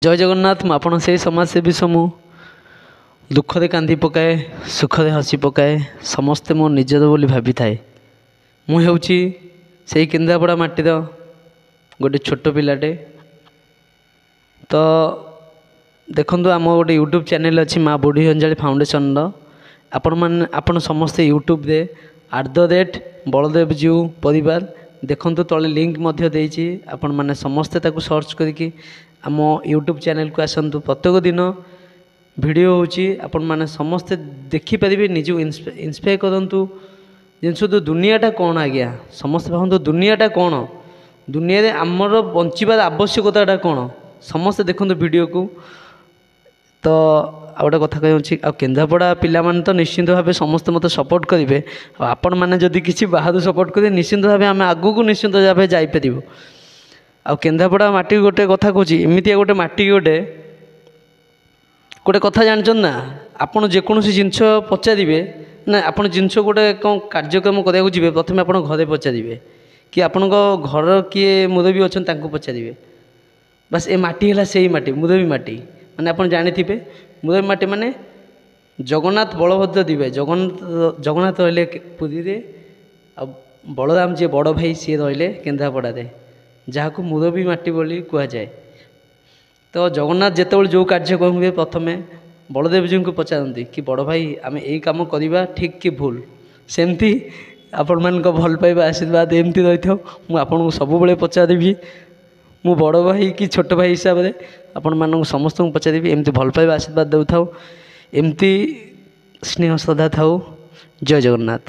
ଜୟ ଜଗନ୍ନାଥ। ମୁଁ ଆପଣ ସେଇ ସମାଜସେବୀ ସମୂହ, ଦୁଃଖରେ କାନ୍ଦି ପକାଏ, ସୁଖରେ ହସି ପକାଏ, ସମସ୍ତେ ମୋ ନିଜର ବୋଲି ଭାବିଥାଏ। ମୁଁ ହେଉଛି ସେଇ କେନ୍ଦ୍ରାପଡ଼ା ମାଟିର ଗୋଟେ ଛୋଟ ପିଲାଟେ। ତ ଦେଖନ୍ତୁ, ଆମ ଗୋଟେ ୟୁଟ୍ୟୁବ୍ ଚ୍ୟାନେଲ୍ ଅଛି ମା ବୁଢ଼ୀ ଅଞ୍ଜଳି ଫାଉଣ୍ଡେସନ୍ର। ଆପଣମାନେ, ଆପଣ ସମସ୍ତେ ୟୁଟ୍ୟୁବ୍ରେ @ ବଳଦେବଜୀଉ ପରିବାର ଦେଖନ୍ତୁ, ତଳେ ଲିଙ୍କ୍ ମଧ୍ୟ ଦେଇଛି। ଆପଣମାନେ ସମସ୍ତେ ତାକୁ ସର୍ଚ୍ଚ କରିକି ଆମ ୟୁଟ୍ୟୁବ୍ ଚ୍ୟାନେଲ୍କୁ ଆସନ୍ତୁ। ପ୍ରତ୍ୟେକ ଦିନ ଭିଡ଼ିଓ ହେଉଛି, ଆପଣମାନେ ସମସ୍ତେ ଦେଖିପାରିବେ। ନିଜକୁ ଇନ୍ସପାୟାର କରନ୍ତୁ ଜିନିଷ ତ ଦୁନିଆଟା କ'ଣ ଆଜ୍ଞା? ସମସ୍ତେ ଭାବନ୍ତୁ ଦୁନିଆଟା କ'ଣ, ଦୁନିଆରେ ଆମର ବଞ୍ଚିବାର ଆବଶ୍ୟକତାଟା କ'ଣ। ସମସ୍ତେ ଦେଖନ୍ତୁ ଭିଡ଼ିଓକୁ। ତ ଆଉ ଗୋଟେ କଥା କହିବାର ଅଛି, ଆଉ କେନ୍ଦ୍ରାପଡ଼ା ପିଲାମାନେ ତ ନିଶ୍ଚିନ୍ତ ଭାବେ ସମସ୍ତେ ମୋତେ ସପୋର୍ଟ କରିବେ। ଆଉ ଆପଣମାନେ ଯଦି କିଛି ବାହାରୁ ସପୋର୍ଟ କରିବେ, ନିଶ୍ଚିନ୍ତ ଭାବେ ଆମେ ଆଗକୁ ନିଶ୍ଚିନ୍ତ ଭାବେ ଯାଇପାରିବୁ। ଆଉ କେନ୍ଦ୍ରାପଡ଼ା ମାଟି ଗୋଟେ କଥା କହୁଛି, ଏମିତିଆ ଗୋଟେ ମାଟି। ଗୋଟେ କଥା ଜାଣିଛନ୍ତି ନା, ଆପଣ ଯେକୌଣସି ଜିନିଷ ପଚାରିବେ ନା, ଆପଣ ଜିନିଷ ଗୋଟେ କ'ଣ କାର୍ଯ୍ୟକ୍ରମ କରିବାକୁ ଯିବେ, ପ୍ରଥମେ ଆପଣ ଘରେ ପଚାରିବେ କି ଆପଣଙ୍କ ଘରର କିଏ ମୁରବୀ ଅଛନ୍ତି ତାଙ୍କୁ ପଚାରିବେ। ବାସ୍, ଏ ମାଟି ହେଲା ସେଇ ମାଟି, ମୁରବୀ ମାଟି। ମାନେ ଆପଣ ଜାଣିଥିବେ, ମୁରବୀ ମାଟି ମାନେ ଜଗନ୍ନାଥ ବଳଭଦ୍ର ଦିବେ। ଜଗନ୍ନାଥ ରହିଲେ ପୁରୀରେ ଆଉ ବଳରାମ ଯିଏ ବଡ଼ ଭାଇ ସିଏ ରହିଲେ କେନ୍ଦ୍ରାପଡ଼ାରେ, ଯାହାକୁ ମୁରବୀ ମାଟି ବୋଲି କୁହାଯାଏ। ତ ଜଗନ୍ନାଥ ଯେତେବେଳେ ଯେଉଁ କାର୍ଯ୍ୟକ୍ରମ ହୁଏ, ପ୍ରଥମେ ବଳଦେବଜୀଙ୍କୁ ପଚାରନ୍ତି କି ବଡ଼ ଭାଇ, ଆମେ ଏଇ କାମ କରିବା ଠିକ୍ କି ଭୁଲ? ସେମିତି ଆପଣମାନଙ୍କ ଭଲ ପାଇବା ଆଶୀର୍ବାଦ ଏମିତି ରହିଥାଉ। ମୁଁ ଆପଣଙ୍କୁ ସବୁବେଳେ ପଚାରିବି, ମୁଁ ବଡ଼ ଭାଇ କି ଛୋଟ ଭାଇ ହିସାବରେ ଆପଣମାନଙ୍କୁ ସମସ୍ତଙ୍କୁ ପଚାରିବି। ଏମିତି ଭଲ ପାଇବା ଆଶୀର୍ବାଦ ଦେଉଥାଉ, ଏମିତି ସ୍ନେହ ଶ୍ରଦ୍ଧା ଥାଉ। ଜୟ ଜଗନ୍ନାଥ।